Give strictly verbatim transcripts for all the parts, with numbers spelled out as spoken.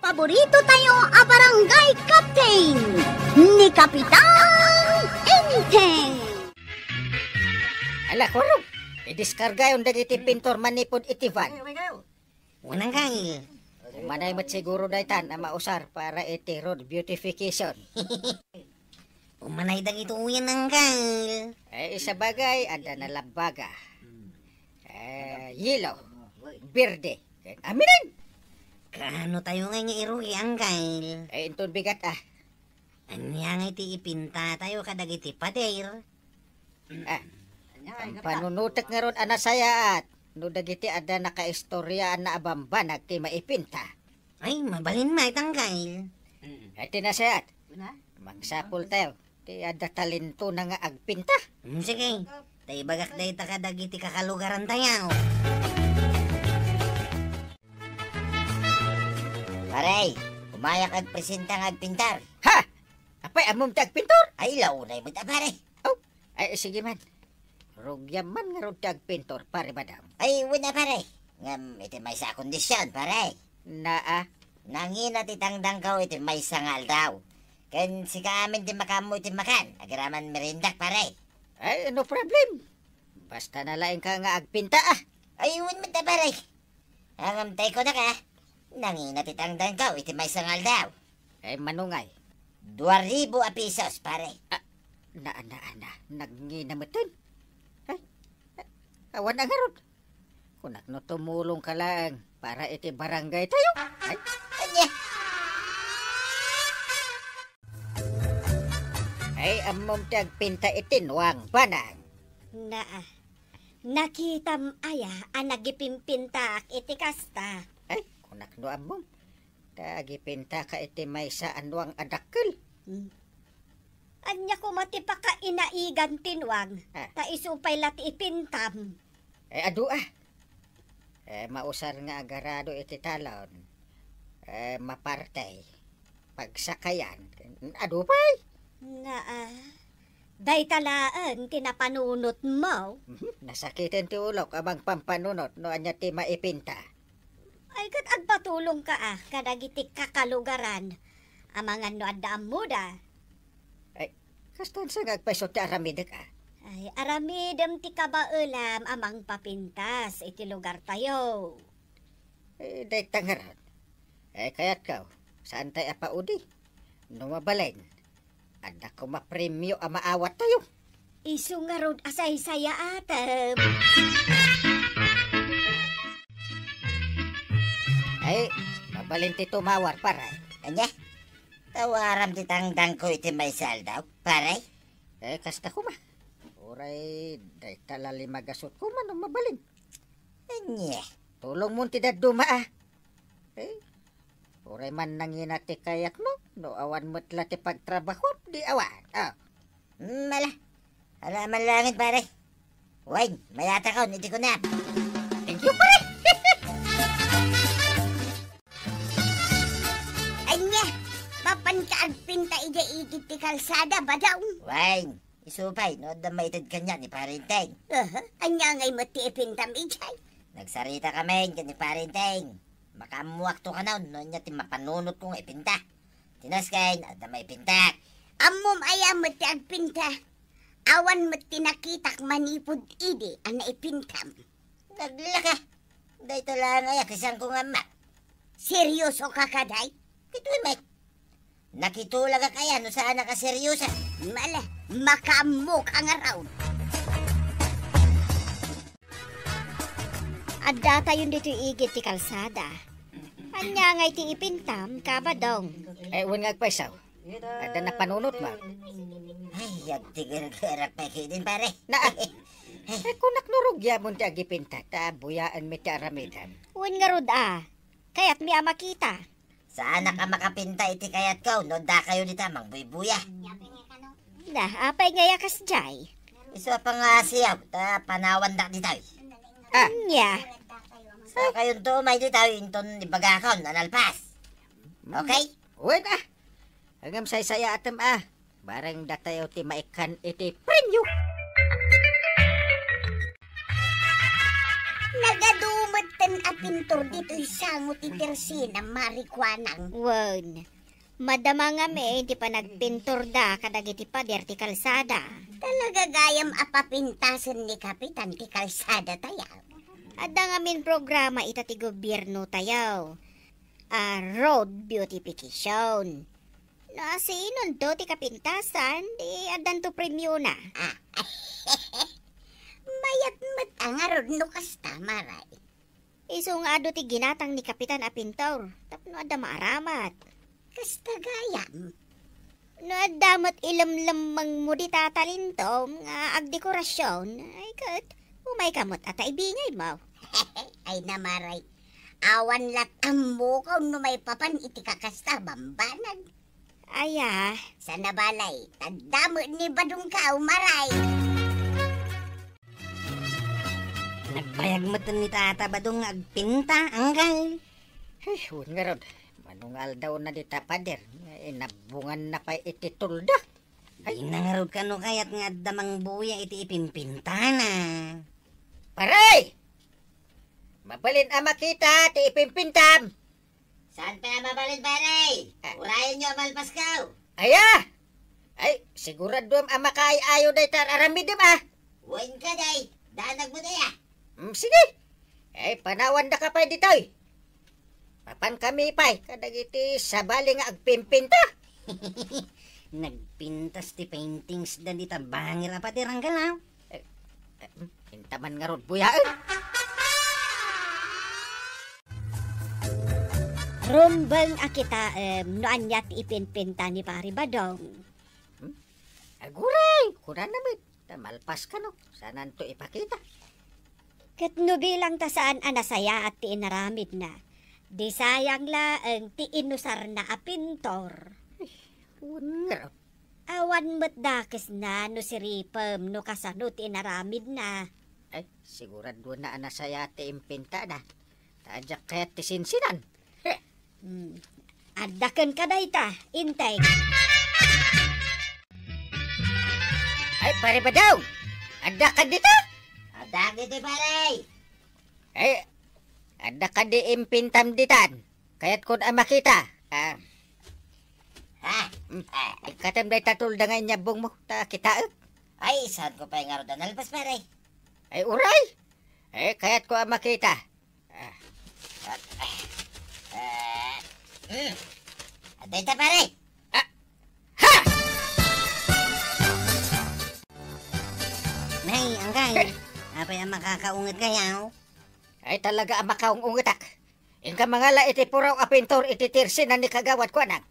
Paborito tayo a barangay captain, ni Kapitan Enteng. Ala, kurog, idiskargayon dagiti pintor manipud iti van. Ay, ay, kayo. Unang kayo. Umanay met siguro daytan a mausar para iti road beautification. Umanay dagitoyen, Angkel. Eh, isabagay, adda nalabbaga. Eh, yelo, berde, ken aminen. Kaano tayo ngay nga irugi, Angkel? Eh, inton bigat, ah. Ania ngay ti ipinta tayo kadagiti pader? Ah, pampanunotek ngarud a nasayaat no dagiti adda nakaistoriaan a bambanag ti maipinta. Ay, mabalin met, Angkel. Mm. Ay, ti nasayaat. Una? Mangsapul tayo. Ti adda talentona nga agpinta. Mm, sige. Ta ibagak dayta kadagiti kakalugaran tayo. Pare, umayak agpresenta nga agpintar. Ha? Apay, ammom ti agpintor? Ay, launay met a, pare. Oh, ay, sige man. Rugiam man ngarud ti agpintor, pare Badam. Ay, wen a, pare. Ngem iti maysa a kondisyon, pare. Naa? Nangina ti tangdangko iti maysa nga aldaw. Ken sika amin ti makaammo iti makan, agraman meriendak, pare. Ay, no problem. Basta nalaingka nga agpinta, ah. Ay, wen met a, pare. Ngem tay kunaka, nangina ti tangdangko iti maysa nga aldaw. Eh, manungay? Dua ribu a pisos, pare. Ah, na, na, na, nangina metten. Ay, awan a ngarud. Kunak no tumulongka laeng para iti barangay tayo. Ay. Ania? Ay, ammom ti agpinta iti nuang banag. Naa. Nakitam aya a nagipimpintaak iti kasta? Ay, kunak no ammom. Ta agipintaka iti maysa a nuang a dakkel. Hmm. Ania koma ti pakainaigan ti nuang? Ah. Ta isu pay la ti ipintam. Eh, adu, ah. Eh, mausar nga agarado iti talon. Eh, maparte. Pagsakayan. Adu pay. Naa. Dayta laeng ti napanunotmo. Mhm. Nasakiten ti ulok a mangpampanunot no ania ti maipinta. Ay, ket agpatulongka a kadagiti kakalugaran amangan no adda ammoda. Ay, kastan sa nga agpayso ti aramidek a. Ay, aramidem ti kabaelam a mangpapintas iti lugartayo. Eh, dayta ngarud. Eh, kayatko, saan tay a paudi? No mabalin, adda koma premio a maawattayo. Isu ngarud a saysayaatem. Ay, mabalin ti tumawar, pare. Ania? Tawaram ti tangdangko iti maysa aldaw, pare? Eh, kasta koma. Uray, dayta la lima gasut koma no mabalin. Ania? Tulongmon ti dadduma, ah. Eh, uray man nangina ti kayatmo, no awan met la ti pagtrabahuam, di awan. Ah. Mala. Ala man langit, pare. Wen, mayatakon iti kunam. Thank you, pare. Ania, mapanka agpinta idiay igid ti kalsada, Badong? Wen, isu pay, no adda maited kaniak ni Pare Enteng. Aha, ania ngay met ti ipintam idiay? Nagsarita kami ken ni Pare Enteng. Makaammoakto kano no ania ti mapanunotko nga ipinta. Ti nasken, adda maipintak. Ammom aya met ti agpinta? Awan met ti nakitak manipud idi a naipintam. Naglaka. Dayta laeng aya ti saanko nga ammo. Seriosoka kadi? Kitaem met. Nakitulagak aya no saannak a seriosa. Mala, makaammoka ngarud. Addatayon ditoy igid ti kalsada. Ania ngay ti ipintam, Ka Badong? Eh, wen nga agpayso. Adda napanunotmo. Ay, agtigergerak pay ketdin, pare. Na, eh, kunak no rugiamon ti agipinta, ta buyaenmi ti aramidem. Wen ngarud a, kayatmi a makita. Saannak a makapinta iti kayatko no dakayo dita mangbuybuya. Da, apay ngay a kasdiay? Isu a pangasiaw, ta panawandak ditoy. Ah. Ania? Sakayonto umay ditoy inton ibagakon a nalpas. Okay? Wen a. Ngem saysayaatem a. Bareng datayo ti maikkan iti premio. Nagadu metten a pintor ditoy sango ti Tersina, Mari Kuanang. Wen, madama ngamin ti panagpintorda kadagiti pader ti kalsada. Talaga gayam a papintasen ni Kapitan ti kalsada tayo. Adda ngamin programa ita ti gobierno tayo. A road beautification. No, sinonto ti kapintasan, di addanto premiona. Ah. Mayat met a ngarud no kasta, Maray. Isu nga adu ti ginatang ni Kapitan a pintor, tapno adda maaramat. Kasta gayam. No adda met ilemlemmengmo dita talintom nga agdekorasion, ay ket umayka met a ta ibingaymo. Ay na, Maray. Awan lat ammokaw no maipapan iti kakasta a bambanag. Aya. Sana balay, tadda met ni Badongkaw, Maray. Nagbayag met ni Tata Badong nga agpinta, anggal. Ay, wen ngarud, mano nga aldawna dita pader, nga inabbunganna pay iti tolda. Ay. Dina ngarud kano kayat nga adda mangbuya iti ipimpintana. Paray! Mabalin a makita ti ipimpintam! Saan pay a mabalin, pare? Ah. Urayenyo a malpaskaw. Aya! Ay, siguraduam a makaay-ayo dayta ar-aramidem, ah. Wen ka, day. Danag mo, day, ah. Mm, sige. Ay, panawandaka pay ditoy. Mapankami pay kadagiti sabali nga agpimpinta. Nagpintas ti paintings da dita bangir a pader, anggal, ah. Eh, eh, intaman ngarud buyaen. Rumbeng a kitaem no ania ti ipinpinta ni Pari Badong. Hmm? Aguray, kunana met, ta malpas kano, saananto ipakita. Ket no bilang ta saan a nasayaat ti inaramidna, di sayang laeng ti inusarna a pintor. Ay, wen ngarud. Awan met dakesna no siripem no kasano ti inaramidna. Ay, siguraduenna a nasayaat ti impintana. Ta diak kayat ti sinsinan. Heh. Hmm. Adda kenka dayta, Inteng. Ay, Pare Badong! Adda ka dita? Adda ditoy, pare! Ay, adda kadi impintam ditan? Kayatkon a makita. Ah. Ha? Hmm. Ah. Ikkatem dayta tolda nga inyabbongmo, ta kitaek. Ay, saanko pay ngarud a nalpas, pare? Ay, uray! Ay, kayatko a makita. Ah. Ah. Ah. Hmm. Adda ita, pare. Ah. Ha! Nay, anggal. Apay a makakaunget kayaw? Ay, talaga a makaung-ungetak. Inka mangala iti puraw a pintor iti tirsinan ni Kagawad Kuanang.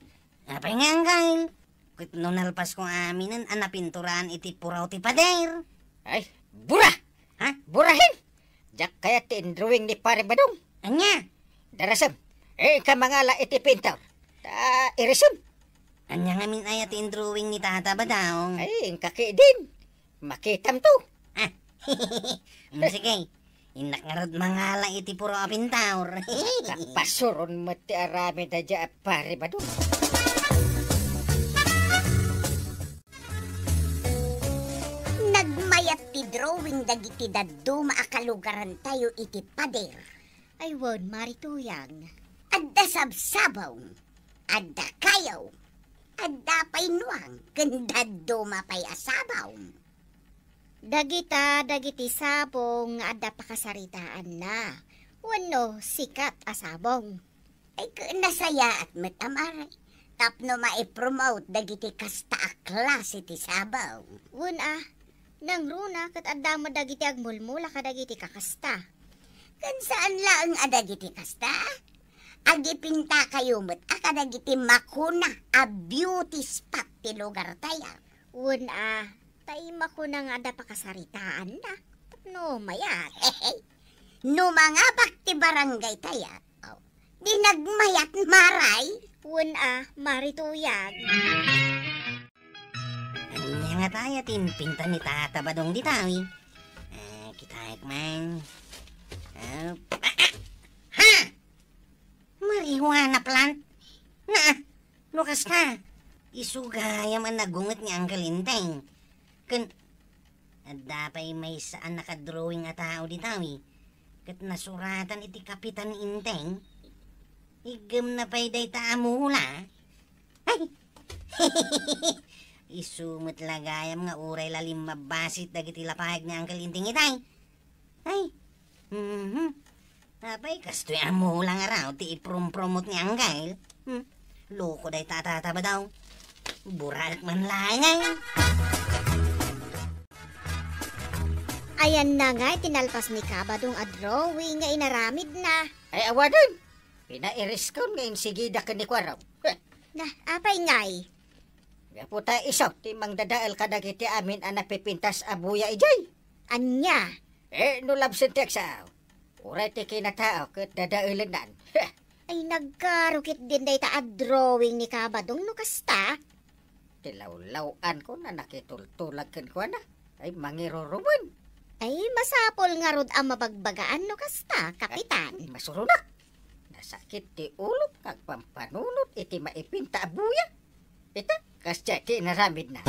Apay nga, anggal? Ket no nalpasko aminen a napinturan iti puraw ti pader. Ay, bura! Ha? Burahen! Diak kayat ti indrawing ni Pare Badong. Ania? Darasem, eh, inka mangala iti pintor. Ta irisem. Ania ngamin aya ti indrawing ni Tata Badong? Ay, inka ketdin. Makitam to. Ah. Mm, sige. Innak ngarud mangala iti puro a pintor. Kapasuron met ti aramid a dia, Pare Badong. Nagmayat ti drawing dagiti dadduma a kalugarantayo iti pader. Ay, wen, Mari Tuyang. Adda sabsabong, adda kayo, adda pay nuang, ken dadduma pay a sabong. Dagita dagiti sabong nga adda pakasaritaanna wenno sikat a sabong. Ay, ket nasayaat met a Mari tapno maipromote dagiti kasta a klase ti sabong. Wen a, nangruna ket adda met dagiti agmulmula kadagiti kakasta. Ken saan laeng a dagiti kasta? Agipintakayo met a kadagiti makuna a beauty spot ti lugartayo. Wen a, tay makuna nga adda pakasaritaanna. Tapno mayat. No mangabak ti barangay tayo, oh, di nagmayat, Maray. Wen a, Mari Tuyang. Ania ngata aya ti impinta ni Tata Badong dita, wi? Ah, kitaek man. Ah, ah, ah! Ha! Marijuana plant? Naa, no kasta, isu gayam a nagunget ni Uncle Enteng. Ken, adda pay maysa a nakadrawing a tao dita, wi. Ket nasuratan iti kapitan ni Enteng. Iggemna pay dayta a mula. Ay! Isu met la gayam nga uray la limmabbasit dagiti lapayag ni Uncle Enteng itay. Ay! Mhm. Apay, kastoy a mula nga raw ti iprompromot ni Uncle. Hmm. Loko dayta a Tata Badong. Buraek man laeng. Ayanna ngay ti nalpas ni Kabadong a drawing nga inaramidna. Ay, awanen. Pinairiskon nga insigida ken ni Kuarog. Heh. Na, apay ngay? Gapu ta isu ti mangdadael kadagiti amin a napipintas a buya idiay. Ania? Eh, no love sentence, ah. Uray ti kinatao ket dadaelennan. Heh. Ay, nagkaro ketdin dayta a drawing ni Kabadong no kasta. Ti lawlaw-anko a nakitultulag kenkuana. Ay, mangirurumen. Ay, masapul ngarud a mabagbagaan no kasta, Kapitan. Ay, masuronak. Nasakit ti ulok nga agpampanunot iti maipinta a buya. Ita, kasdiay ti inaramidna.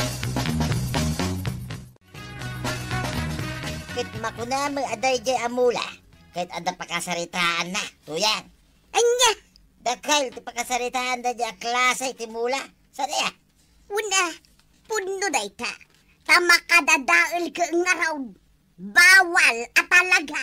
Ket makuna met a daydiay a mula, ket adda pakasaritaanna, Tuyang. Ania? Dakkel ti pakasaritaan daydiay a klase ti mula. Saan aya? Wen a, pudno dayta. Ta makadadael ket ngarud. Bawal a talaga.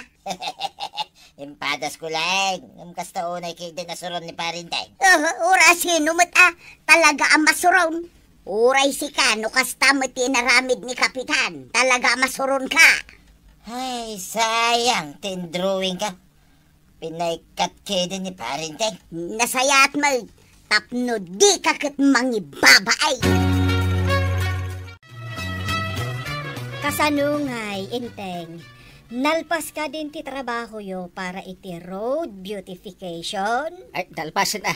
Impadasko laeng, ngem kasta unay ketdin a suron ni Pare Enteng. Aha, uray sino met a talaga a masuron. Uray sika, no kasta met ti inaramid ni Kapitan, talaga a masuronka. Ay, sayang ti indrawingko. Pinaikkat ketdi ni Pare Enteng. Nasayaat met, tapno dika ket mangibabain. Kasano ngay, Enteng? Nalpas kadin ti trabahoyo para iti road beautification? Ay, nalpasen a.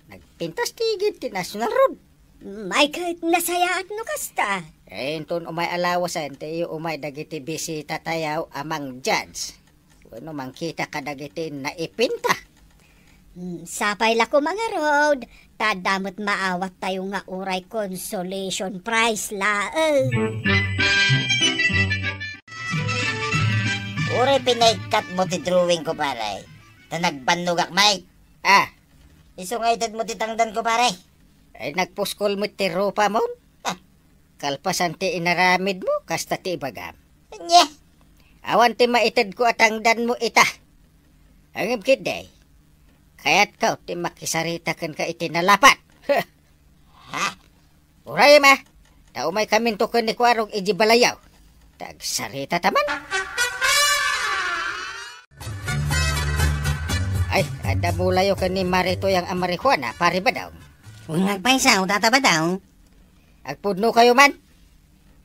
Nagpintas ti gid ti National Road. Mm, ay, ket nasayaat no kasta. Eh, inton umay a lawasen, ti iyo umay dagiti bisitatayo a mang-judge wenno mangkita kadagiti naipinta. Mm, sapay la koma ngarud, ta adda met maawattayo nga uray consolation prize laeng. Uray pinaikkatmo ti drawingko, pare. Ta nagbannogak met. Ah. Isu nga itedmo ti tangdanko, pare. Ay, nagpuskol met ti rupamon. Ah. Kalpasan ti inaramidmo, kasta ti ibagam. Ania? Awan ti maitedko a tangdanmo ita. Ngem ketdi, kayatko ti makisarita kenka iti nalapat. Ha? Uray, ma. Ta umaykaminto ken ni Kuarog iti balayo. Ta agsaritata man. Ay, adda mulayo ken ni Mare Tuyang a marijuana, Pare Badong. Wen nga agpayso, Tata Badong. Agpudnokayo man.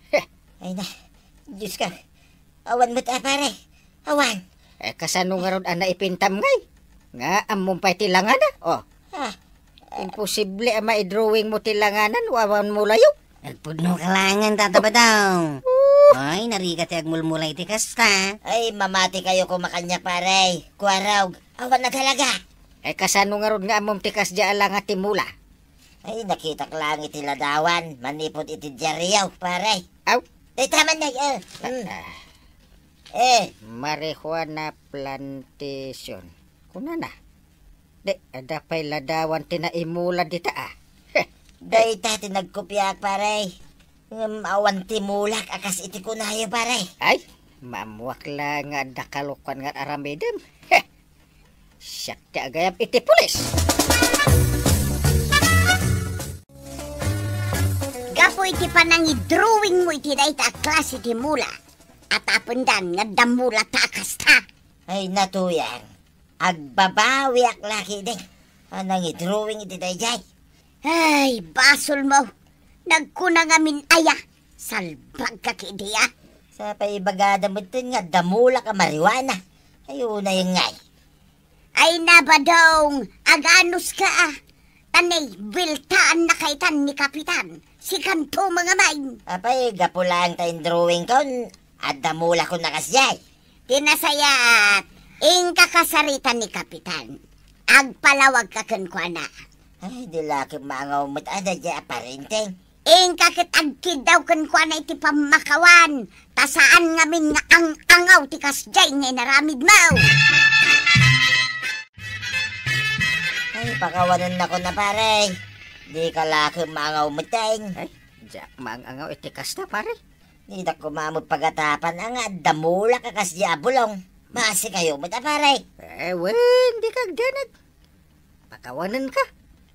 Heh. Ay na, Diyos ko. Awan met a, pare. Awan. Eh, kasano ngarud a naipintam ngay? Nga ammom pay ti langana? Oh. Ah. Imposible a maidrawingmo ti langana no awan mulayo. Agpudnoka laengen, Tata Badong. Oh. Ay, narika ti agmulmula iti kasta. Ay, mamatikayo koma kaniak, pare. Kuarog, awan na talaga. Eh, kasano ngarud nga ammom ti kasdiay a langa ti mula? Ay, nakitak laeng iti ladawan manipud iti diario, pare. Aw? Dayta man, nay, eh. Mm. Ah, ah. Eh. Marijuana plantation. Kunana. Di, adda pay ladawan ti naimula dita, ah. Heh. Dayta ti nagkopiaak, pare. Ngem awan ti mulak a kas iti kunayo, pare. Ay, maammoak la nga adda kalokuan nga aramidem. Heh. Siak ti agayab iti pulis. Gapu iti panangidrawingmo iti dayta a klase ti mula, atapendan nga adda mula ta a kasta. Ay, Tuyang, agbabawiak la ketdi a nangidrawing iti daydiay. Ay, basolmo. Nagkuna ngamin aya, salbagka ketdi a. Sa pay ibagada metten nga adda mulak a marijuana. Ay, unay ngay. Ay na, Badong, aganuska a. Ta nay, bueltaannaka itan ni Kapitan. Sikanto mangamay. Apay, gapu laeng ta indrawingkon, adda mulakon a kasdiay. Ti nasayaat, inka kasarita ni Kapitan. Agpalawagka kenkuana. Ay, di la ket maangaw met a daydiay a Pare Enteng. Inka ket agkiddaw kenkuana iti pammakawan, ta saan ngamin nga ang-angaw ti kasdiay nga inaramidmo. Ay, pakawanennakon a, pare. Dika la ket maangaw metten. Ay, diak maang-angaw iti kasta, pare. Dinak koma met pagatapan a nga adda mulak a kasdiay a bulong. Maasikayo met a, pare. Eh, wen, dika agdanag. Pakawanenka.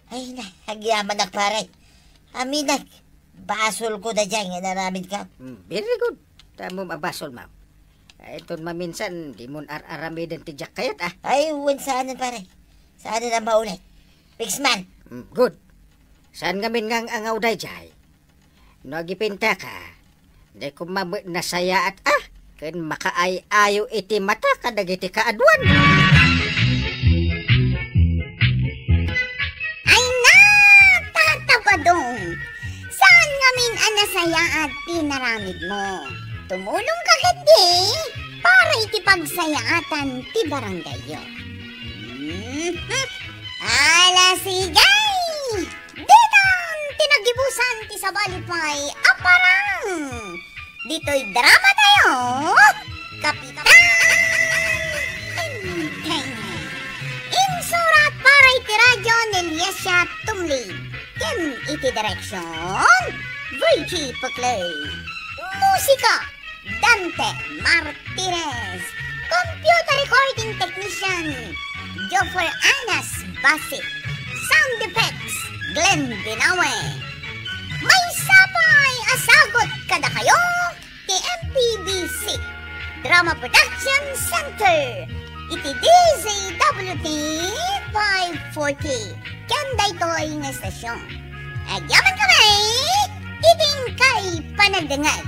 Ay na, agyamanak, pare. Aminak, basolko daydiay nga inaramidko. Mm, very good. Tamom a basolmo. Ay, inton maminsan, dimon ar-aramiden ti diak kayat, a. Ay, wen, saanen, pare. Saanen a maulit. Fix man. Mm, good. Saan ngamin nga ang-angaw daydiay? No agipintaka, dayta koma met nasayaat a, ken makaay-ayo iti mata kadagiti kaaduan. Ay na, Tata Badong! Saan ngamin a nasayaat ti inaramidmo? Tumulongka ketdi para iti pagsayaatan ti barangayyo. Mhm. Ala, sige! Ditan ti nagibusan ti sabali pay a parang. Ditoy dramatayo, Kapitan Enteng. Insurat para iti radyo ni Liesia Tumlid. Ken iti direksyon, Virgie Puclay. Musika, Dante Martinez. Computer recording technician, Joffer Anas Basi. Sound effects, Glenn Binawe. Maysa pay a sagut kadakayo ti M P B C Drama Production Center iti D Z W T five forty. Ken daytoy nga estasyon. Agyaman kami iti inkay panagdengngeg.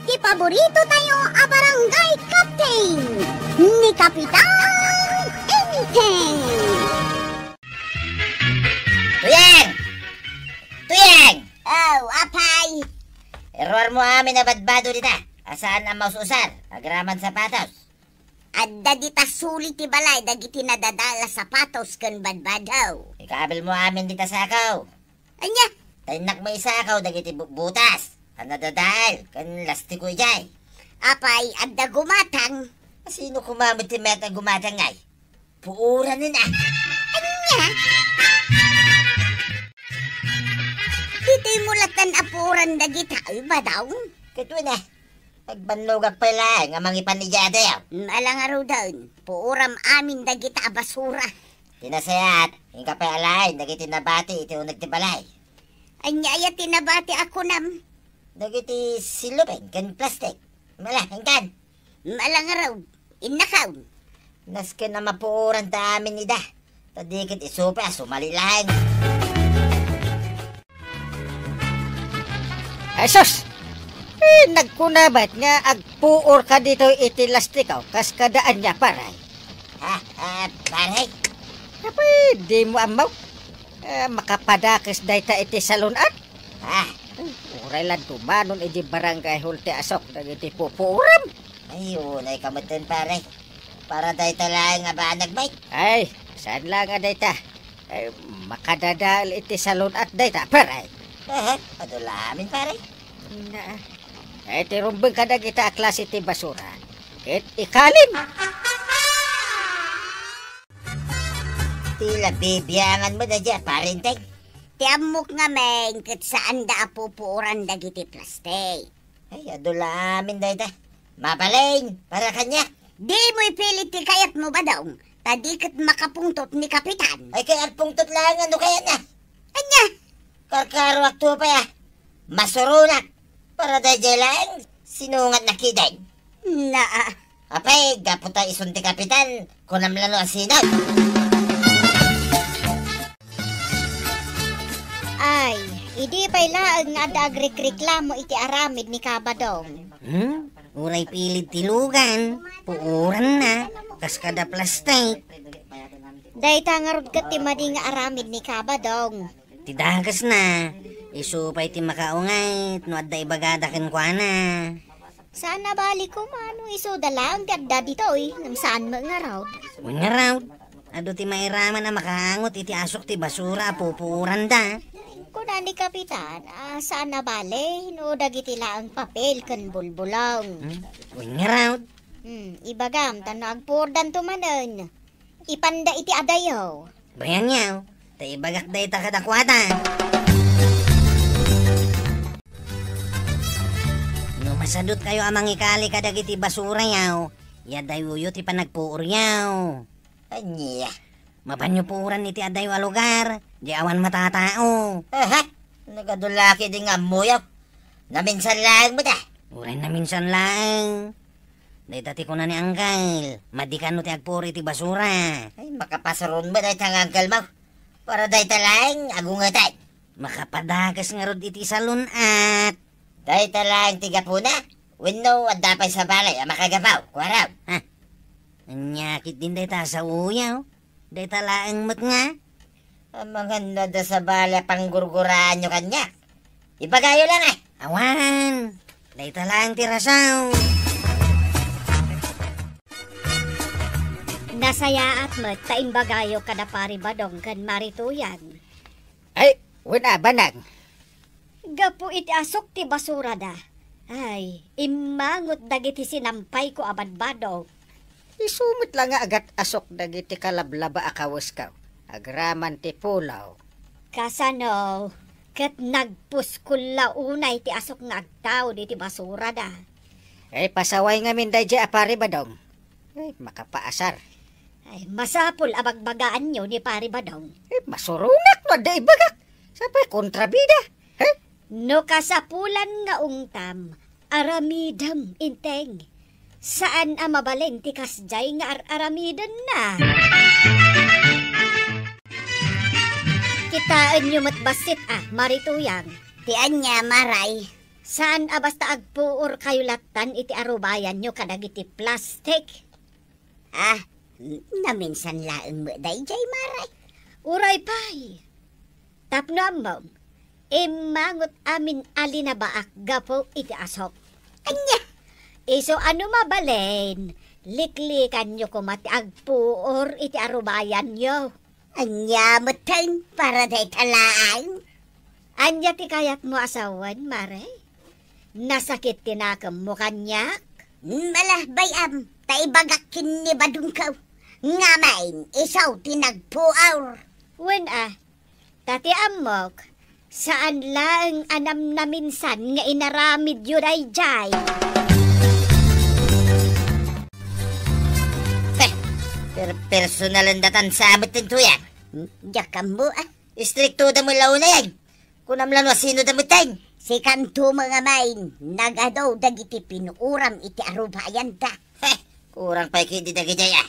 Ti paborito tayo a barangay captain, ni Kapitan Enteng. Tuyang! Tuyang! Oh, apay! Iruarmo amin a badbado dita, a saan a maus-usar, agraman sapatos. Adda dita suli ti balay dagiti nadadael a sapatos ken badbado. Ikabilmo amin dita sako. Ania? Ta innak maisako dagiti bu-, butas a nadadael ken lastiko idiay. Apay, adda gumatang? Sino koma met ti mayat a gumatang ngay? Puoranen a. Ania? Ditoy mo latan a puoran dagita, ay, badaw? Ket wen a. Agbannogak pay laeng a mangipan idiay adayo. Mm, ala ngaruden, puoram amin dagita a basura. Ti nasayaat, inka pay alaen dagiti nabati iti uneg ti balay. Ania aya ti nabati a kunam? Dagiti sillupen ken plastik. Mala, inkan. Mm, ala ngarud. Innakaw. Nasken a mapuoran ta amin ida. Ta di ket isu pay a sumali laeng. Ay, sus! Eh, nagkuna met nga agpuor ka ditoy iti lastiko, kas kada ania, pare? Ha? Ah, pare? Apay, di mo ammo? Eh, makapadakes dayta iti salun-at? Ha? Uray la dumanon iti barangay hall ti asok dagiti pupuoram. Ay, unay ka metten, pare. Para dayta laeng a banag, Mike. Ay, saan la nga dayta? Ay, makadadael iti salun-at dayta, pare. Aha, adu la amin, pare. Na, ay, ti rumbeng kadagita a klase ti basura. Ket ikalin. Ti la bibiangan mo daydiay, pare Enteng. Ti ammok ngamin ket saanda a pupuoran dagiti plastik. Ay, adu la amin dayta. Mabalin, para kaniak. Di mo ipilit ti kayatmo, Badong, ta di ket makapungtot ni Kapitan. Ay, kay agpungtot laeng no kayatna. Ania? Karkaroak to pay a. Masuronak. Para daydiay laeng, sinungatna ketdin. Naa. Apay, gapu ta isun ti Kapitan, kunam la no a sinag. Ay, Idi pay laeng nga adda agrikreklamo iti aramid ni Kabadong. Hmm? Uray pilid ti lugan, puoranna, kas kada plastik. Dayta ngarud ket ti madi nga aramid ni Kabadong. Ti dakesna, isu pay ti makaunget no adda ibagada kenkuana. Saan a bali koma no isuda laeng ti adda ditoy, ngem saan met ngarud. Wen ngarud, adu ti mairaman a makaangot iti asok ti basura a pupuoranda. Kuna ni Kapitan, a, saan a bali no dagiti laeng papel ken bulbulong. Hmm? Wen ngarud. Hmm, ibagam, ta no agpuordanto manen. Ipanda iti adayo. Bayanyaw, ta ibagak dayta kadakuada. No masadutkayo a mangikali kadagiti basurayaw, iyadayoyo ti panagpuoryaw. Ania? Mapanyo puoran iti adayo a lugar, di awan matatao. Aha? Nagadulaki di nga ammoyo. Naminsan laeng met a. Uray naminsan laeng. Dayta ti kuna ni Angkel, madi kano ti agpuor iti basura. Ay, makapasuron met dayta nga angkelmo. Para dayta laeng, agungatan. Makapadakes ngarud iti salun-at. Dayta laeng ti gapuna? Wenno, adda pay sa balay a makagapaw, kuarab? Ha? Ania ketdin dayta a saoyo? Dayta laeng met nga? Amangan no adda sa balay a panggurguraanyo kaniak. Ibagayo lang, a. Awan. Dayta laeng ti rason. Nasayaat met ta imbagayo kada Pari Badong ken Mari Tuyang. Ay, wen a, Banang. Gapu iti asok ti basurada. Ay, immangot dagiti sinampayko a badbado. Isu met la nga agat-asok dagiti kalablaba a kawesko, agraman ti pulaw. Kasano, ket nagpuskol la unay ti asok nga agtaud iti basurada. Ay, pasaway ngamin daydiay a Pari Badong. Ay, makapaasar. Ay, masapul a bagbagaanyo ni Pari Badong. Eh, masuronak no adda ibagak. Sapay kontrabida. He? No kasapulan nga ungtam, aramidem, Inteng. Saan a mabalin ti kasdiay nga ar-aramidenna. Kitaenyo met bassit a, Mari Tuyang. Ti ania, Maray? Saan a basta agpuor kayo lattan iti arubayanyo kadagiti plastik? Ah, n-, naminsan laeng met daydiay, Maray. Uray pay. Tapno ammom, immangot amin a linabaak gapu iti asok. Ania? Isu a no mabalin, liklikanyo koma ti agpuor iti arubayanyo. Ania metten para dayta laeng? Ania ti kayatmo a sawen, Mare? Nasakit ti nakemmo kaniak? Malabay am, ta ibagak ken ni Badongko. Ngamin, isu ti nagpuor. Wen a, ta ti ammok, saan laeng a namnaminsan nga inaramidyo daydiay. Pe, per-, personalen datan sa amet ti Tuyang. Diak ammo, a. Istrikto da met la unay. Kunam la no asino da metten. Sikanto met ngamin, nagadu dagiti pinuoram iti arubayanta. He, kurang pay ketdi dagiti a.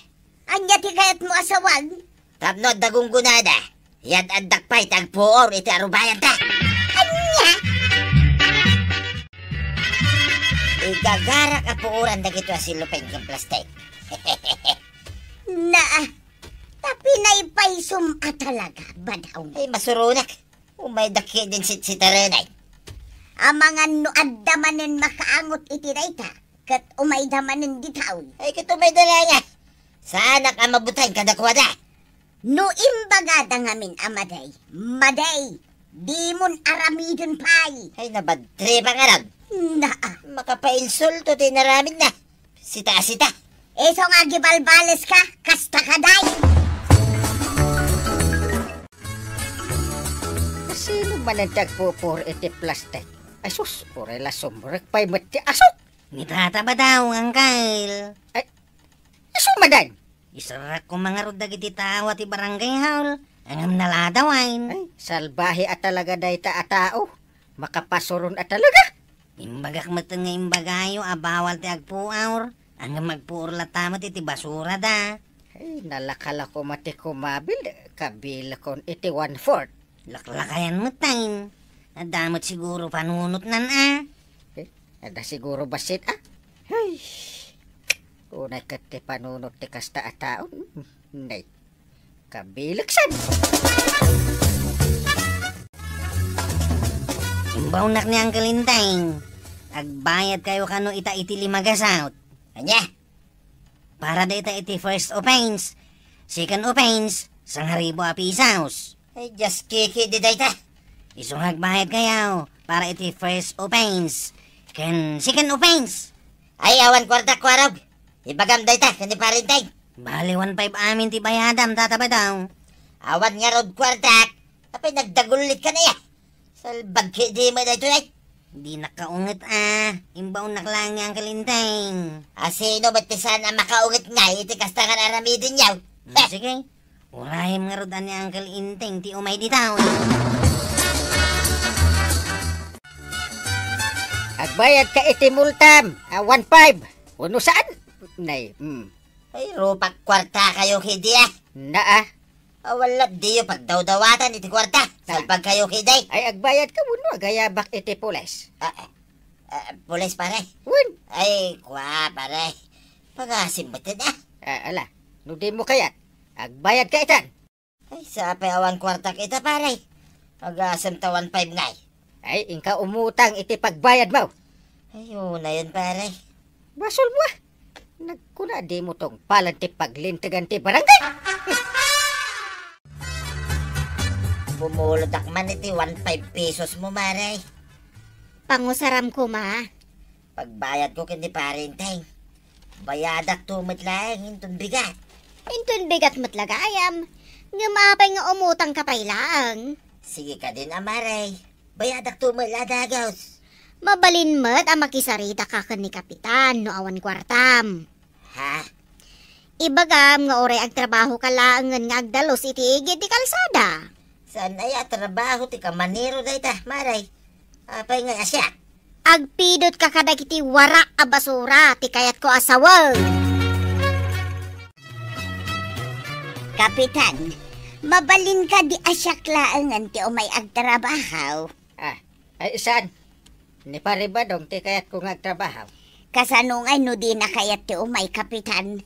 Ania ti kayatmo a sawen? Tapno adda gunggonada, yad-addak pay ti agpuor iti arubayanta. Ania? Igagarak a puoran dagitoy a sellophane ken plastik. Naa, ta pinaypaysom a talaga, Badong. Ay, masuronak. Umayda ketdin sitsitarenay. Amangan no adda manen makaangot iti dayta, ket umayda manen ditoy. Ay, ket umayda la nga. Saanak a mabuteng kadakuada. No imbagada ngamin a madi, madi, dimon aramiden pay. Ay, nabadtrip a ngarud. Naa. Makapainsulto ti inaramidna. Sita, sita. Isu nga agibalbaleska, kasta kadi. Sino manen ti agpupuor iti plastik? Ay sus, uray la sumrek pay met ti asok. Ni Tata Badong, Angkel. Ay, isu manen? Iserrekko ngarud dagiti tao ti barangay hall, ngem naladawen. Ay, salbahe a talaga dayta a tao. Makapasuron a talaga. Imbagak met nga imbagayo a bawal ti agpuor, ngem agpuor latta met iti basurada. Ay, nalaka la koma ti kumabil, kabilkon iti one-fourth. Laklakayan met tayo. Adda met siguro panunotnan, a. Eh, adda siguro bassit, a. Ay, unay ket ti panunot ti kasta a tao. Nay, kabilegsan. Imbawnak ni Uncle Enteng. Agbayad kayo kano ita iti lima gasut. Ania? Para dayta iti first offense. Second offense, sangaribu a pisos. Ay, just kiki di dayta. Isu nga agbayad kayo para iti first offense ken second offense. Ay, awan kuarta, Kuarog. Ibagam dayta ken ni Pare Enteng. Bali, one five amin ti bayadam, Tata Badong. Awan ngarud kuartak. Apay, nagdagullit ka na ya. Salbag ki di mo daytoy, ay. Di nakaunget, a. Imbawnak lang ni Uncle Enteng. A, sino met ti saan a makaunget ngay iti kasta nga aramiden yaw? Hmm, sige. Urayem ngarud a ni Uncle Enteng ti umay dita. Agbayad ka iti multam a one five. Uno saan? Nay, hmm. Ay, rupak kuarta kayo, kidi, a. Naa. Awan lat diyo pagdawdawatan iti kuarta. Ah. Salbag kayo, kidi. Ay, agbayad ka, wenno agayabak iti pulis. Ah, ah, ah, pulis, pare? Wen. Ay, kua, pare. Pagasim met, a. Ah, ala, no di mo kayat, agbayad ka itan. Ay, sapay awan kuartak ita, pare. Agasem ta one five ngay. Ay, inka umutang iti pagbayad mo. Ay, unayen, pare. Basol mo, a. Nagkuna di mo tungpalan ti paglintegan ti barangay. Bumulodtak man iti one five pesos mo, mare. Pangusaram koma. Pagbayad ko ken ni Pare Enteng. Bayadak to met laeng inton bigat. Inton bigat met la gayam. Ngem apay nga umutang ka pay laeng? Sige kadin a, mare. Bayadak to met la dagus. Mabalin met a makisarita ka ken ni Kapitan no awan kuartam. Ha? Ibagam nga uray agtrabaho ka laengen nga agdalus iti igid ti kalsada. Saan aya a trabaho ti kamanero dayta, mare? Apay nga a siak? Agpidot ka kadagiti wara a basura ti kayatko a sawen. Kapitan, mabalin kadi a siak laengen ti umay agtrabaho? Ah, ay, saan? Ni Pare Badong ti kayatko nga agtrabaho. Kasano ngay no dina kayat ti umay, Kapitan?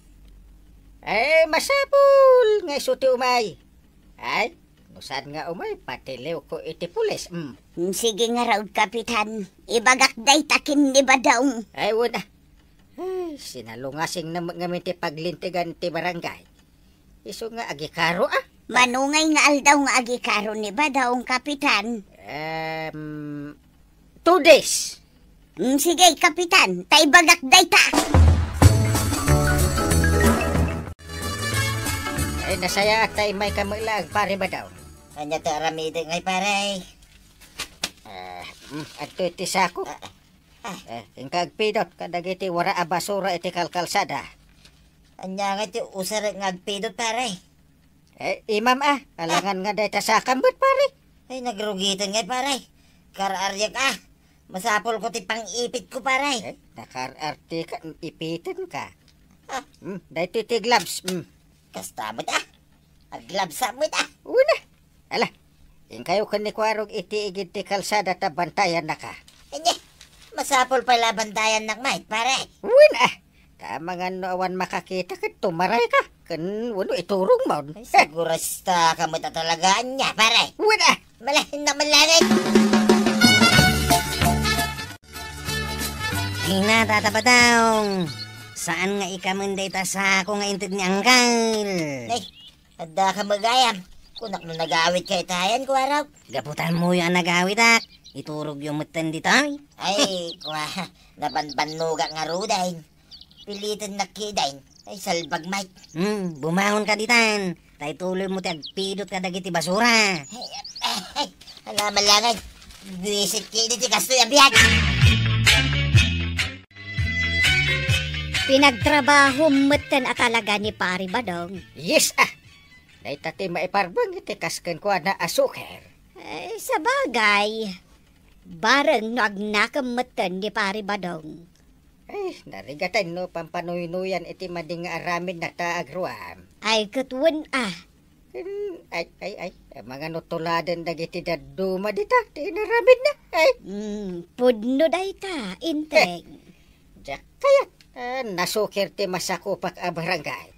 Ay, masapul nga isu ti umay. Ay, no saan nga umay, patiliwko iti pulis, mm. Mm, sige ngarud, Kapitan. Ibagak dayta ken ni Badong. Ay, wen a. Ay, sinalungasingna met ngamin ti paglintegan ti barangay. Isu nga agikaro, a. Mano ngay nga aldaw nga agikaro ni Badong, Kapitan? Em, two days. Mm, sige, Kapitan, ta ibagak dayta. Ay, nasayaat ta immay ka met laeng, Pare Badong. Ania ti aramidek ngay, pare? Ah, mm, adtoy ti sako. Ah, ah. Eh, inka agpidot kadagiti wara a basura iti kalkalsada. Ania ngay ti usarek nga agpidot, pare? Eh, imam a, alangan nga dayta sakam met, pare. Ay, nagrugiten ngay, pare. Kar-ariak a. Masapul ko ti pang-ipit ko, pare. Eh, nakar-arte ka, ipiten ka. Ah. Hmm, daytoy ti gloves. Hmm. Kasta met a. Aglabsa met a. Una. Ala, inkayo ken ni Kuarog iti igid ti kalsada ta bantayannaka. Anya, masapul pay la bantayannak met, pare. Wen a, ta amangan no awan makakita ket tumaray ka, ken wenno iturong mon. Ay, sigurasta ka met a talaga anya, pare. Wen a. Malahin na malangit. Ina, Tata Badong, saan nga ikamen dayta sako nga inted ni Angkal? Ay, adda ka met gayam. Kunak no nagawid ka itayan, Kuarog. Gapu ta ammoyo a nagawidak, iturogyo metten ditoy. Ay, kua, nabanbannogak ngaruden. Pilitennak kiden. Ay, salbag, Mike. Hmm, bumangon ka ditan. Ta ituloy mo ti agpidot kadagiti basura. Ay, ay, ay, ala, malangay. Buwisit kidi ti kastoy a biag. Pinagtrabaho metten a talaga ni Pare Badong. Yes, a. Dayta ti maiparbeng iti kas kenkuana a suker. Eh, sabagay, bareng no agnakem metten ni Pare Badong. Ay, narigaten no pampanuynuyan iti madi nga aramidna ta agruam. Ay, ket wen a. Ay, ay, ay, mangano tuladen dagiti dadduma dita ti inaramidna? Ay. Hmm, pudno dayta, Inteng. Diak kayat a nasukir ti masakupak a barangay.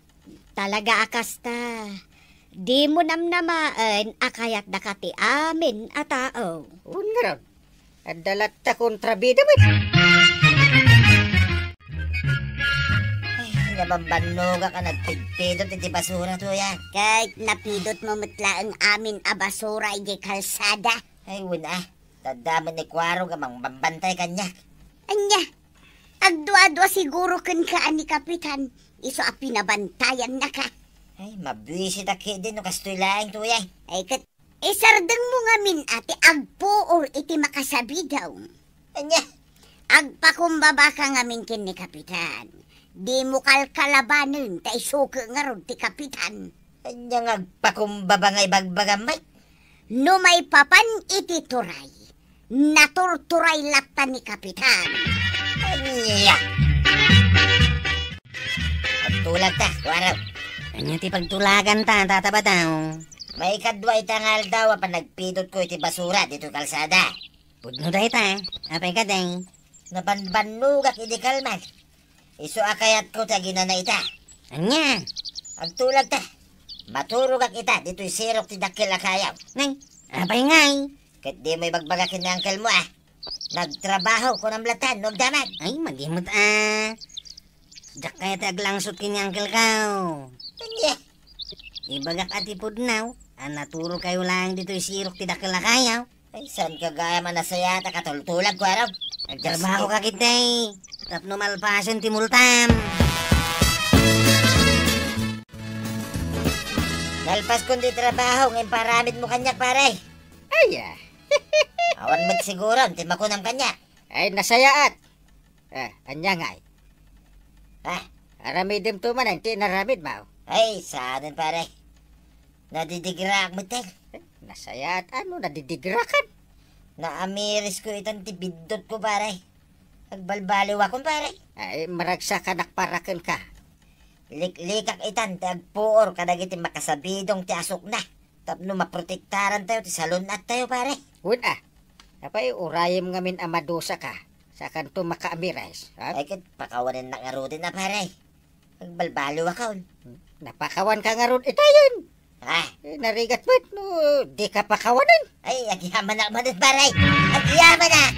Talaga a kasta. Dimo namnamaen a kayatdaka ti amin a tao. Wen ngarud, adda latta kontrabida met. Ay, nabambannogak a nagpidpidot iti basura, Tuya. Ket napidotmo met laeng amin a basura idiay kalsada. Ay, wen a. Taddamen ni Kuarog a mangbambantay kaniak. Ania? Agdua-dua siguro kenka a ni Kapitan, isu a pinabantayannaka. Ay, mabuisitak ketdi no kastoy laeng, Tuya. Ay, ket isardengmo ngamin a ti agpuor iti makasabidaw. Ania? Agpakumbabaka ngamin ken ni Kapitan. Dimo kalkalabanen ta isuke ngarud ti Kapitan. Ania nga agpakumbaba nga ibagbagam, Mike? No maipapan iti turay, naturturay latta ni Kapitan. Ania? Agtulagta, Kuarog. Ania ti pagtulaganta, Tata Bataw? Maikadua ita nga aldaw a panagpidotko iti basura ditoy kalsada. Pudno dayta, apay kadi? Nabanbannogak idi kalman. Isu a kayatko ti aginana ita. Ania? Agtulagta. Maturogak ita ditoy sirok ti dakkel a kayaw. Nay, apay ngay? Ket dimo ibagbaga ken ni angkelmo a. Nagtrabaho, kunam latta, no agdamag. Ay, madimot a. Diak kayat ti aglangsot ken ni angkelko. Ania? Ibagak a ti pudno a naturokayo laeng ditoy sirok ti dakkel a kayaw. Ay, saanka gayam a nasayaat a katultulag, Kuarog. Agtrabaho ka ketdi tapno malpasen ti multam. Nalpaskon ti trabaho nga imparamidmo kaniak, pare. Ay, ah. Awan met siguro ti makunam kaniak. Ay, nasayaat. Ah, ania ngay? Ah, aramidemto manen ti inaramidmo. Ay, saanen, pare. Nadidigraak metten. Nasayaat a no nadidigrakan. Naamirisko itan ti biddutko, pare. Agbalbaliwakon, pare. Ay, maragsakanak para kenka. Liklikak itan ti agpuor kadagiti makasabidong ti asukna tapno maprotektarantayo ti salun-attayo, pare. Wen a, apay urayem ngamin a madusaka, saakanto makaamires, ha? Ay, ket pakawanennak ngaruden a, pare. Agbalbaliwakon. Napakawanka ngarud itayen. Ah. Eh, narigat met no dika pakawanen. Ay, agyamanak manen, pare. Agyamanak.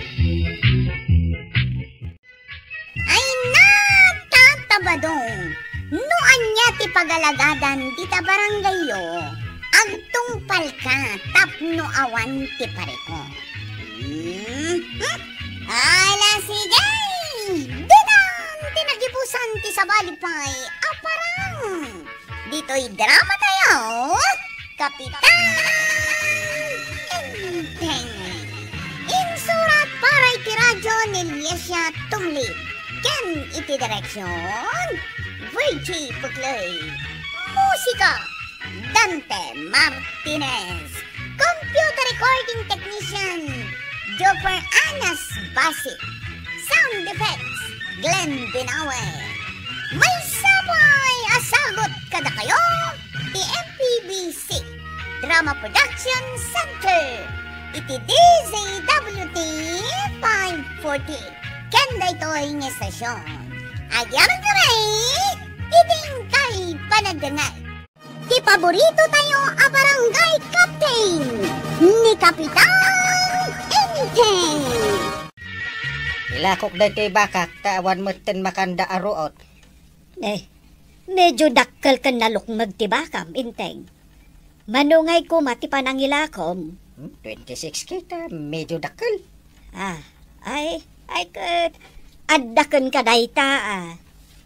Ay, natatabadong. No ania ti pagalagadan dita barangayyo, agtungpalka tapno awan ti parikut. Hmm? Ala, sige! Ditan ti nagibusan ti sabali pay a parang. Ditoy drama tayo, Kapitan Enteng. Insurat para iti radyo ni Liesia Tumlid. Ken iti direksyon, Virgie Buclay. Musika, Dante Martinez. Computer recording technician, Joper Anas Basi. Sound effects, Glenn Binawe. Maysa pay a sagut kadakayo ti M P B C Drama Production Center iti D Z W T five forty. Ken daytoy nga estasion, agyamankami iti inkay panagdengngeg. Ti paborito tayo a barangay captain, ni Kapitan Enteng. Ilakok daytoy bakak ta awan metten makanda a ruot. Eh, medyo dakkel ken nalukmeg ti bakam, Enteng. Mano ngay koma ti panangilakom? Hmm, twenty-six kita, medyo dakkel. Ah, ay, ay ket, adda kenka dayta, ah.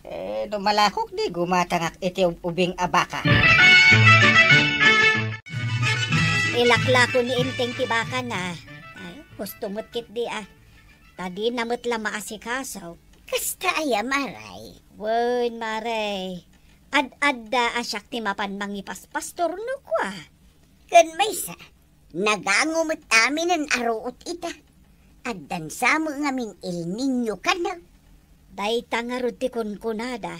Eh, no malakok, di gumatangak iti ub-, ubing a baka. Ilaklako ni Enteng ti bakana. Ay, husto met ketdi, ah. Ta dina met la maasikaso. Kasta aya, Maray? Wen, Maray. Ad-adda a siak ti mapan mangipaspastor no kua. Ken maysa, nagango met aminen a ruot ita. Addan sa met ngamin El Niño kano. Dayta ngarud ti kunkunada.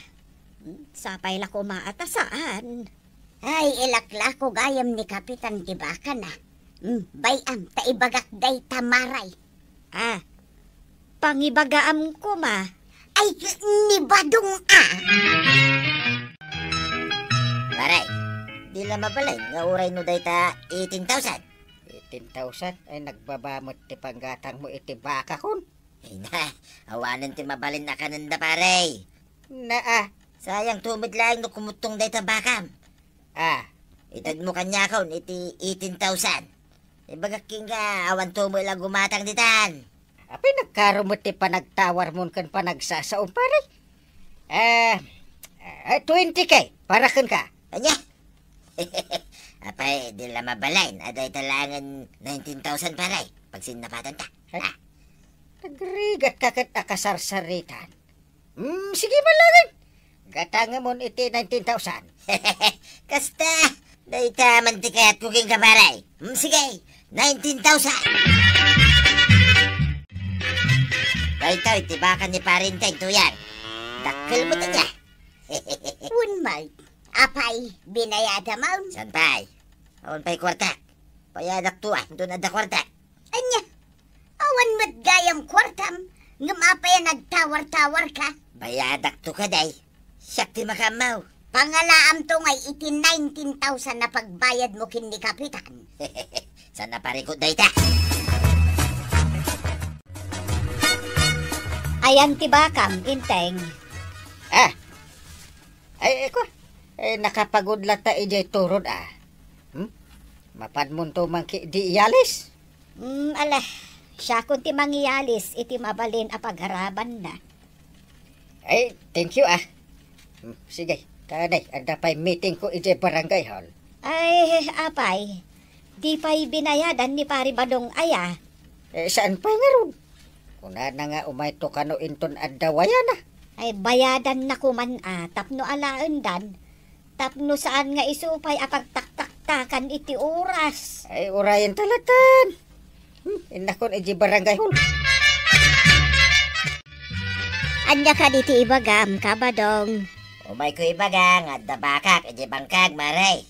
Hmm, sapay la koma a ta saan. Ay, ilaklako gayam ni Kapitan ti bakana. Hmm, bay-am, ta ibagak dayta, Maray. Ah, pangibagaam koma. Ay, ni Badong a. Pare, di la mabalin nga uray no dayta eighteen thousand. Eighteen thousand? Ay, nagbaba met ti panggatangmo iti bakakon. Ay na, awanen ti mabalin a kanenda, pare. Naa. Sayang to met laeng no kumuttong dayta bakam. Ah, itedmo kaniakon iti eighteen thousand. Ibagak kenka, awan to met la gumatang ditan. Apay, nagkaro met ti panagtawarmon ken panagsasaom, pare. Eh, eh, twenty K para kenka. Ania? Apay, di la mabalin a dayta laengen nineteen thousand, pare. Pagsinnapatanta. Ay, ah, nagrigatka ket a kasarsaritan. Hmm, sige man laeng. Gatangemon iti nineteen thousand. Kasta, dayta man ti kayatko kenka, pare. Hmm, sige, nineteen thousand. Daytoy ti baka ni Pare Enteng, tuyan. Dakkel met ania. Wen, Mike. Apay, binayadamon? Saan pay? Awan pay kuartak. Bayadakto a, inton adda kuartak. Ania? Awan met gayam kuartam, ngem apay a nagtawar-tawarka? Bayadakto kadi. Siak ti makaammo. Pangalaamto ngay iti nineteen thousand a pagbayadmo ken ni Kapitan. Saan a parikut dayta? Ayan ti bakam, Enteng. Ah, ay, ay, kua. Eh, nakapagudlatta idiay turod, ah. Hmm? Mapanmonto man ketdi iyalis? Hmm, ala, siakon ti mangiyalis iti mabalin a pagarabanna. Ay, thank you, ah. Hmm, sige, ta nay, adda pay meetingko idiay barangay hall. Ay, apay, di pay binayadan ni Pare Badong aya? Eh, saan pay ngarud? Kunana nga umayto kano inton adda wayana. Ay, bayadanna koman a, tapno alaendan. Tapno saan nga isu pay a pagtaktaktakan iti oras. Ay, urayenta latta. Hmm, innakon idiay barangay hall. Ania kadi ti ibagam, Kabadong? Umayko ibaga nga adda bakak idiay bangkag, Mare.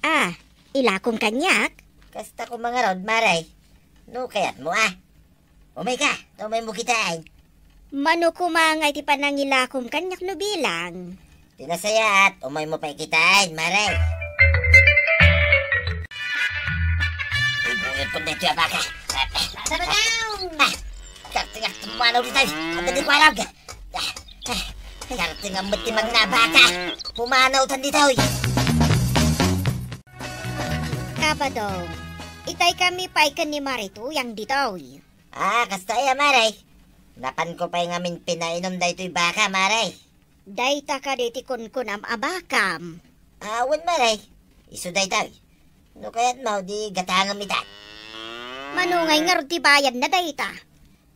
Ah, ilakom kaniak? Kasta koma ngarud, Mare. No kayatmo, ah. Umayka, ta umaymo kitaen. Mano koma ngay ti panangilakom kaniak no bilang? Ti nasayaat, umaymo pay kitaen, Mare. Ibuyot ko daytoy a baka. Sabagaw! Ah, kartingak ti pumanaw ditoy. Adda di kuarag. Ah, ah, kartingak met ti mangina a baka. Pumanawtan ditoy. Kabadong, itay kami pay ken ni Mare Tuyang ditoy. Ah, kasta aya, Mare? Napanko pay ngamin pinainum daytoy baka, Mare. Dayta kadi ti kunkunam a bakam? Ah, wen, Mare. Isu daytoy. No kayatmo, di gatangem ita. Mano ngay ngarud ti bayadna dayta?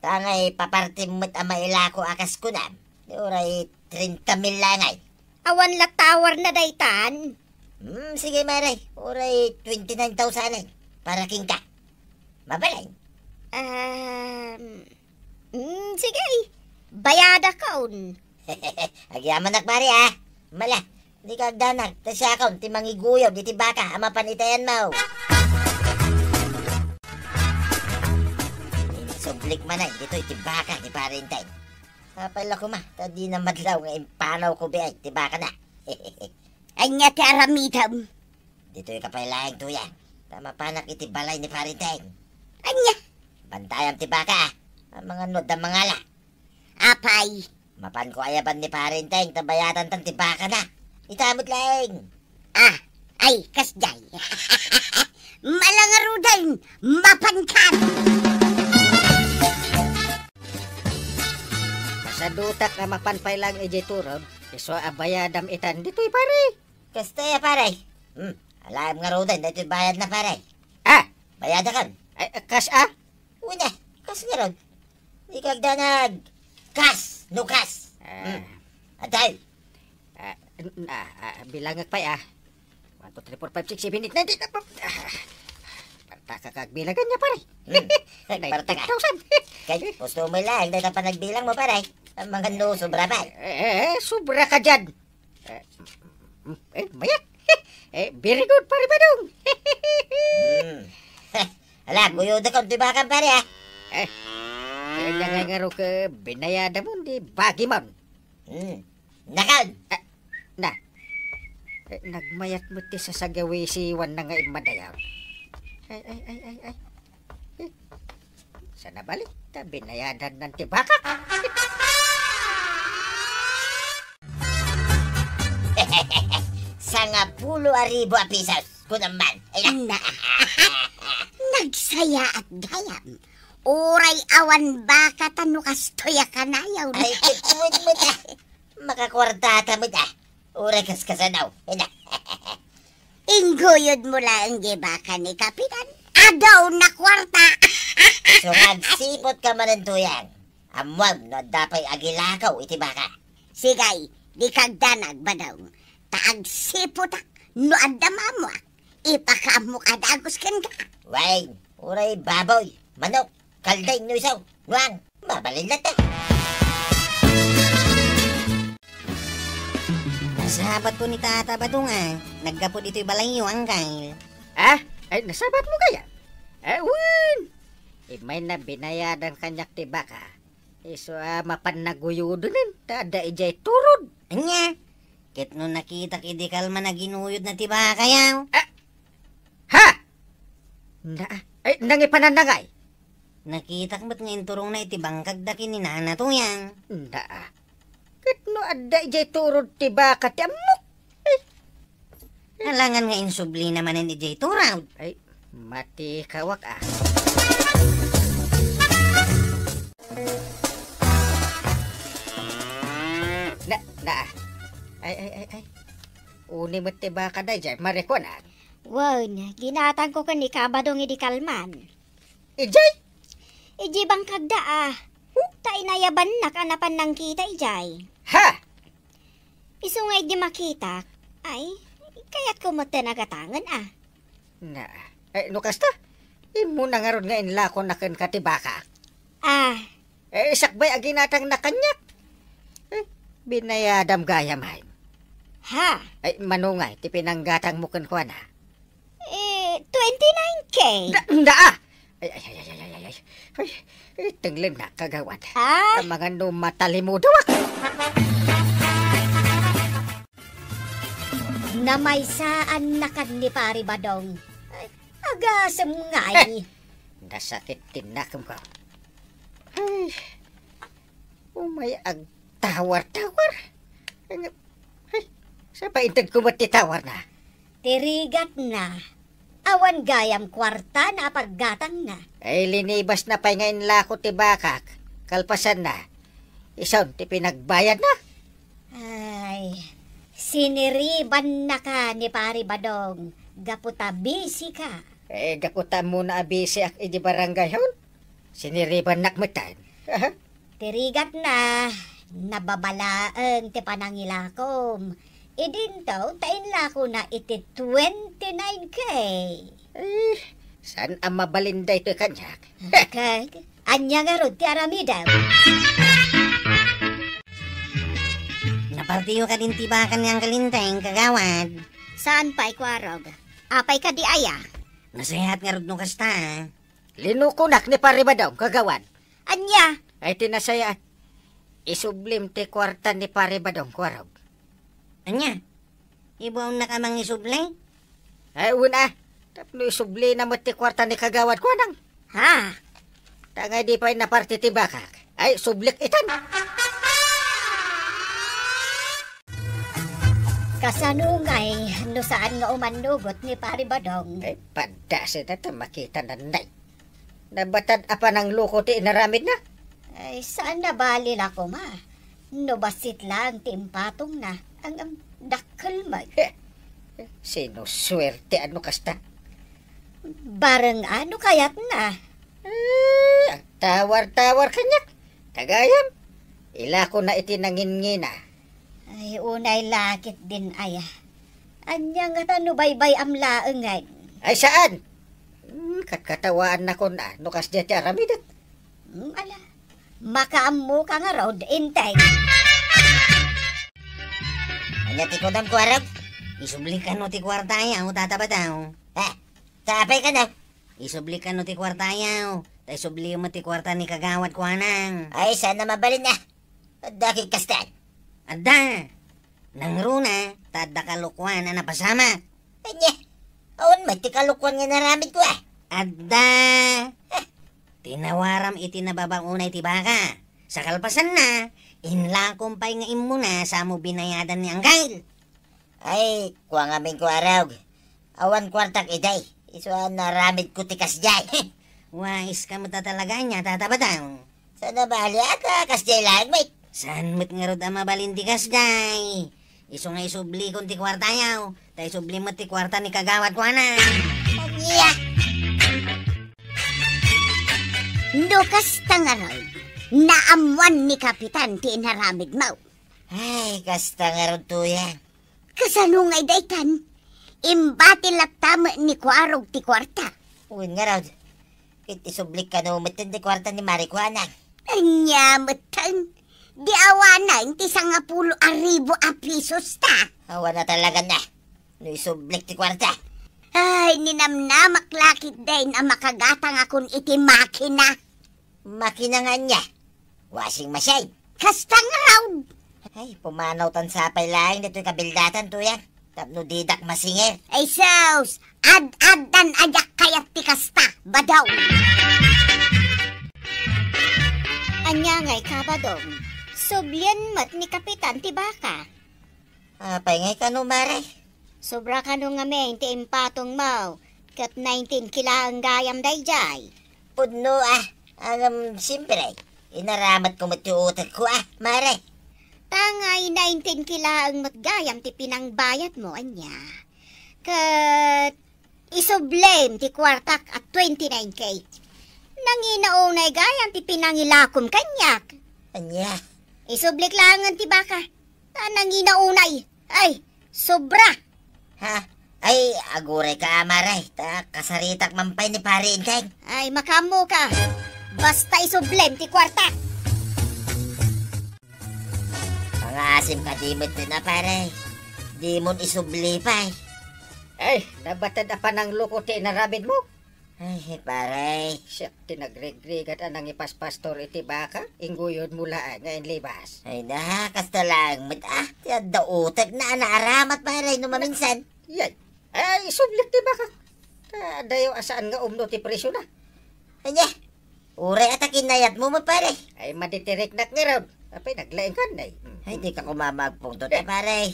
Ta ngay papartim met a mailako a kas kunam. Di uray trenta mil la ngay. Awan la tawarna daytan? Hmm, sige, Mare. Uray twenty-nine thousand para kenka. Mabalin? Um, mm, sige. Bayadakon. Agyamanak, Mare, ah. Mala, dika agdanag, ta siakon ti mangiguyod iti baka a mapan itayanmo. Sublik manen ditoy ti baka ni Pare Enteng. Apay la koma, ta dina madlaw nga impanawko biay ti bakana. Ania ti aramidem? Ditoyka pay laeng, Tuyang, ta mapanak iti balay ni Pare Enteng. Ania? Bantayam ti baka, ah. Amangan no adda mangala. Apay? Mapanko ayaban ni Pare Enteng ta bayadantan ti bakana. Ita met laeng. Ah, ay, kasdiay. Mala ngaruden, mapankan. Masadutak a mapan pay laeng idiay turod, isu a bayadam itan ditoy, pare. Kasta aya, pare. Hmm, alaem ngaruden daytoy bayadna, pare. Ah! Bayadakan. Ay, kas, ah? Una, kas ngarud. Dika agdanag. Kas, no kas. Ah. Hmm. Adal. Ah, n-, ah, ah, bilangak pay, ah. One, two, three, four, five, six, seven, eight, nine, ten. Ah, parta ka kagbilangan niya, pare. Hmm. Ay, parta ka. Nine thousand. Kay, gusto mo lang, dahil ang panagbilang mo, pare. Ang mga no, sobra pa. Eh, eh, eh, sobra ka dyan. Eh, mm, eh, mayat. Eh, very good, Pare Badong. Hmm. Ala, guyodakon ti bakam, pare, ah. Eh, kaya nga nga ro ka binayadamon di bagimon. Hmm. Nakon. Ah, na. Eh, nagmayat met ti sasagawisiwanna nga immadayaw. Ay, ay, ay, ay, ay. Eh, sa nabalik, ta binayadannan ti bakak. Sangapulo a ribu a pisos, kunam man. Ay, na. Na. Nagsayaat gayam. Uray awan baka ta no kastoy a kanayaw. Ay, kuwan mo na. Makakuartata mo na. Uray kaskasanaw. Ay, na. Ingguyod mo laeng di baka ni Kapitan. Adaw na kuarta. So, agsipot ka manen, Tuyang. Ammoam no adda pay agilakaw iti baka. Sigay, di kagdanag, Badong. Ta agsipotak no adda maammoak. Ipakaammo ka dagus kenka. Wen, uray baboy, manok, kalding no isu, nuang, mabalin latta. Nasabatko ni Tata Badong a naggapu ditoy balayyo, Angkel. Ah? Ay, nasabatmo gayam? Eh, wen! Immay na binayadan kaniak ti baka. Isu a mapan naguyoden, ta adda idiay turod. Ania? Ket no nakitak idi kalman a ginuyodna ti bakayo. Ah! Ha? Na, ay, nangipanan na ngay? Nakitak met nga inturongna iti bangkag da ken ni Nana Tuyang. Na, ket no adda idiay turod ti baka ti ammok? Ay. Alangan nga insublina manen idiay turod. Ay, matikawak, ah. Na, na. Ay, ay, ay, ay. Uni met ti baka daydiay, Marikuana. Wen, ginatangko ken ni Kabadong idi kalman. Idiay? Idiay bangkagda, ah. Ta inayabannak a napan nangkita idiay. Ha? Isu nga idi makitak, ay, kayatko met ti nagatangen, ah. Na, eh, no kasta, immo na ngarud nga inlako na kenka ti baka. Ah. Eh, sakbay a ginatangna kaniak. Eh, binayadam gayam, ay. Ha? Ay, mano ngay ti pinanggatangmo kenkuana? Eh, twenty-nine K. Da, da, ah! Ay, ay, ay. Ay, itenglennak, kagawad. Ah? Amangan no matalimudawak. Namaysaannakan ni Pari Badong. Ay, agasem ngay. Eh, nasakit ti nakemko. Ay, umay agtawar-tawar. Ay, ay, sa paintedko met ti tawarna? Ti rigatna. Awan gayam kuartana a paggatangna. Ay, linibasna pay nga inlako ti bakak. Kalpasanna, isun ti pinagbayadna. Ay, siniribannaka ni Pari Badong gapu ta bisika. Eh, gapu ta ammona a bisiak idi barangay hall. Siniribannak metten. Ti rigatna, nababa laeng ti panangilakom. Idinto, ta inlakona iti twenty-nine K. Eh, saan a mabalin daytoy kaniak? Kag, ania ngarud ti aramidem? Napartiyo kadin ti baka ni Uncle Enteng, kagawad. Saan pay, Kuarog? Apay kadi aya? Nasayaat ngarud no kasta, ah. Linukonak ni Pari Badong, kagawad. Ania? Ay, ti nasayaat. Isublim ti kuarta ni Pari Badong, Kuarog. Ania? Ibuawnak a mangisubli? Ay, wen a. Tapno isublina met ti kuarta ni kagawad, kuanang. Ha? Ta ngay di pay naparti ti bakak. Ay, sublik itan. Kasano ngay no saan nga umannugot ni Pari Badong? Ay, padasenda ta makitana nay. Nabatad a panangloko ti inaramidna? Ay, saan a bali la koma. No bassit laeng ti impatongna, ang, ang dakkel met. Heh, sinusuertean no kasta. Bareng a no kayatna. Eh, agtawar-tawar kaniak. Kagayam, ilakona iti nanginngina. Ay, unay lakit din aya. Ania ngata no baybay-am laengen? Ay, saan? Hmm, katkatawaannakon a no kasdiay ti aramidek. Hmm, ala. Makaammoka ngarud, Enteng. Ania ti kunam, Kuarog? Isubli kano ti kuartayo, Tata Badong? Ha? Apay kano? Isubli kano ti kuartayo, ta isubli met ti kuarta ni Kagawad Kuanang. Ay, saan a mabalin a. Adda ket kastan. Adda. Nangruna, ta adda kalokuan a napasamak. Ania? Awan met ti kalokuan nga inaramidko a. Adda. Heh. Tinawaram iti nababa unay ti baka. Sa kalpasanna, inlakom pay nga immuna samo binayadan ni Angkel. Ay, kua ngamin ko arog. Awan kuartak idiay. Isu a naramidko ti kasdiay. Wais ka met a talaga ania, Tata Badong. Saan a bali a ta kasdiay laeng met. Saan met ngarud a mabalin ti kasdiay? Isu nga isublikon ti kuartayo, ta isubli met ti kuarta ni Kagawad Kuanang. Ania? No kasta ngarud, naammuan ni Kapitan ti inaramidmo. Ay, kasta ngarud, Tuyang. Kasano ngay daytan? Imbati latta met ni Kuarog ti kuarta. Wen ngarud, ket isublik kano metten ti kuarta ni Mari Kuanang. Ania metten? Di awanen ti sangapulo a ribu a pisos ta. Awan a talaga na. No isublik ti kuarta. Ay, ninamnamak la ketdin a makagatangakon iti makina. Makina nga ania? Washing machine. Kasta ngarud. Ay, pumanawtan sapay laeng ditoy kabildatan, Tuyang. Tapno didak masinger. Ay sus! Ad-addan a diak kayat ti kasta, Badong! Ania ngay ka, Badong? Sublien met ni Kapitan ti baka. Apay ngay kano, Mare? Sobra kano ngamin ti impatongmo, ket nineteen K laeng gayam daydiay. Pudno a, ngem, siempre, inaramatko met ti utekko a, Mare. Ta ngay nineteen K laeng met gayam ti pinangbayadmo, ania? Ket isublem ti kuartak a twenty-nine K. Nangina unay gayam ti pinangilakom kaniak. Ania? Isublik laengen ti baka. Ta nangina unay. Ay, sobra. Ha? Ay, agurayka, Mare, ta kasaritak man pay ni Pari Enteng. Ay, makaammoka. Basta isublem ti kuarta. Pangaasim kadi metten a, Pare. Dimon isubli pay. Ay, nabated a panangloko ti inaramidmo. Ay, Pare. Siak ti nagrigrigat a nangipaspastor iti baka, ingguyodmo laeng nga inlibas. Ay na, kasta laeng met a. Ti adda utekna a naaramat, Pare, no maminsan. Yay. Ay, isublik ti baka. Ta adayo a saan nga umno ti presiona. Ania? Uray a ta kinayatmo met, Pare. Ay, madi ti riknak ngarud. Apay, naglaingkan, ay. Mm. Ay, dika koma agpungtot, eh, Pare.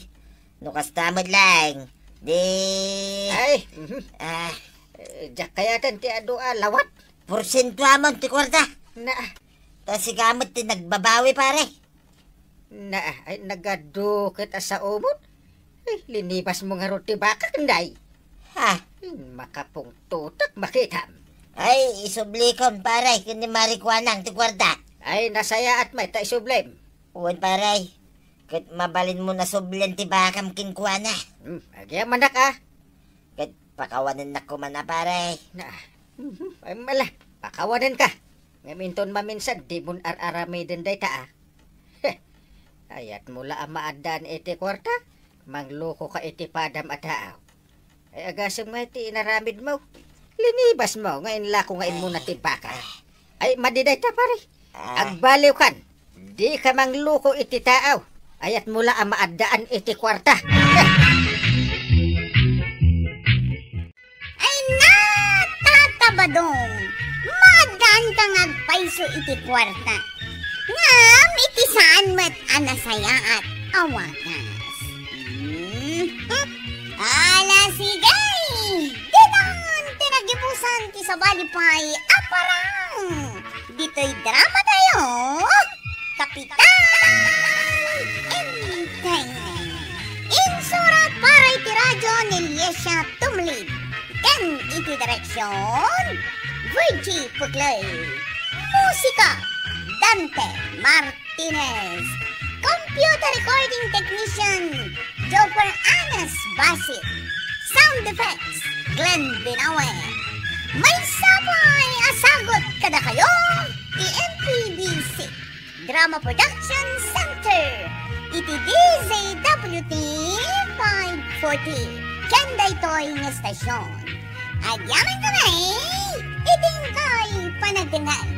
No kasta met laeng, di... Ay, mhm. Ah. Eh, diak kayaten ti adu a lawat. Porsientoamon ti kuarta. Na. Ta sika met ti nagbabawi, Pare. Na, ay, nagadu ket a saomon. Ay, linibasmo ngarud ti bakak, nay. Ha? Ay, makapungtotak, makitam. Ay, isublikon, Pare, ken ni Mari Kuanang ti kuarta. Ay, nasayaat met ta isublem. Wen, Pare. Ket mabalinmo a sublien ti bakam kenkuana. Hmm, agyamanak a. Ket pakawanennak koma a, Pare. Na, mhm, ay, mala, pakawanenka. Ngem inton maminsan, dimon ar-aramiden dayta a. Heh, ayatmo la a maaddaan iti kuarta, manglokoka iti padam a tao. Ay, agasem nga iti inaramidmo. Linibasmo nga inlako nga immuna ti baka. Ay, madi dayta, pare. Ah. Agbaliwkan. Dika mangloko iti tao. Ayatmo la a maaddaan iti kuarta. Ay, na, Tata Badong, maaddaanka nga agpayso iti kuarta. Ngem iti saan met a nasayaat a wagas. Hmm. Ala, sige! Ditan ti nagibusan ti sabali pay a parang ditoy drama tayo, Kapitan Enteng. Insurat para iti radyo ni Liesia Tumlid. Ken iti direksyon, Virgie Puclay. Musika, Dante Martinez. Computer recording technician, Joper Anas Basit. Sound effects, Glenn Binawe. Maysa pay a sagut kadakayo ti M P B C Drama Production Center iti D Z W T five forty, ken daytoy nga estasion. Agyaman kami iti inkay panagdengngeg.